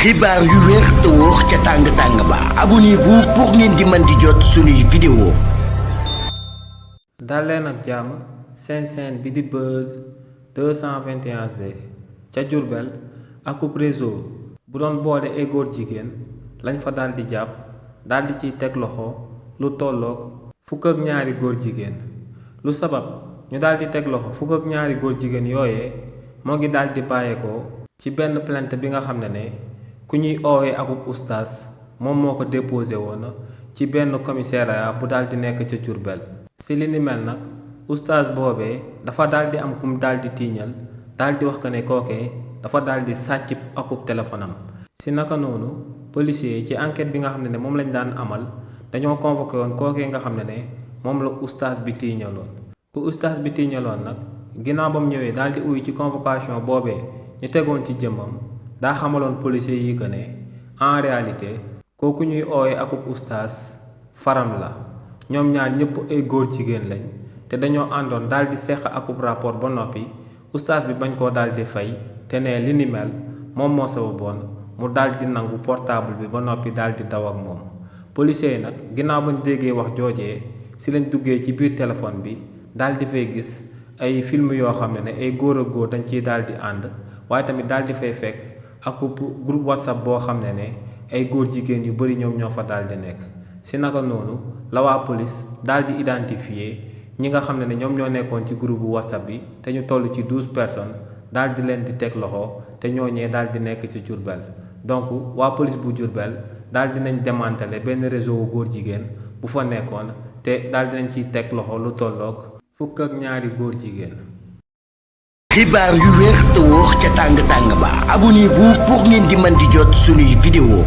xibaar yu wér te wóor ca tàng ba abonnez-vous pour ngeen di mën di jot suñuy vidéo. daleen ak jàmm seen bi di Buzz 221HD ca Diourbel akub réseau bu doon boole ay góor jigéen lañ fa daldi jàpp daldi ciy teg loxo lu tolloog fukk ak ñaari góor jigéen lu sabab ñu daldi teg loxo fukk ak ñaari góor jigéen yooyee moo ngi daldi bàyyeekoo ci benn plainte bi nga xam ne ku ñuy oowee akub oustaz moom moo ko déposé woon ci benn commissariat bu daldi nekk ca Diourbel si li ni mel nag oustaz boobee dafa daldi am kum daldi tiiñal daldi wax ko ne kookee dafa daldi sàcc akub téléphone am si naka noonu policier yi ci enquête bi nga xam ne moom lañ daan amal dañoo convoqué woon kookee nga xam ne moom la oustaz bi tiiñaloon ku oustaz bi tiiñaloon nag ginnaaw ba mu ñëwee daldi uyu ci convocation boobee ñu tegoon ci jëmmam daa xamaloon policier yi que ne en réalité kooku ñuy oowee akub oustaz faram la ñoom ñaar ñëpp ay góor jigéen lañ te dañoo àndoon daldi seq akub rapport ba noppi oustaz bi bañ koo daldi fay te ne li ni mel moom moo sababoon mu daldi nangu portable bi ba noppi daldi daw ak moom policier yi nag ginnaaw bañ déggee wax joojee si lañ duggee ci biir téléphone bi daldi fay gis ay film yoo xam ne ay góor ak góor dañ ciy daldi ànd waaye tamit daldi fay fekk akub groupe whatsapp boo xam ne ay góor jigéen yu bari ñoom ñoo fa daldi nekk si naka noonu la waa police daldi identifier ñi nga xam ne ñoom ñoo nekkoon ci groupe whatsapp bi te ñu toll ci 12 personnes daldi leen di teg loxo te ñooñee daldi nekk ci Diourbel donc waa police bu Diourbel daldi nañ démanteler benn réseau wu góor jigéen bu fa nekkoon te daldi nañ ciy teg loxo lu tolloog fukk ak ñaari góor jigéen. xibaar yu wér te wóor ca tàng ba abonnez-vous pour ngeen di mën di jot suñuy vidéo.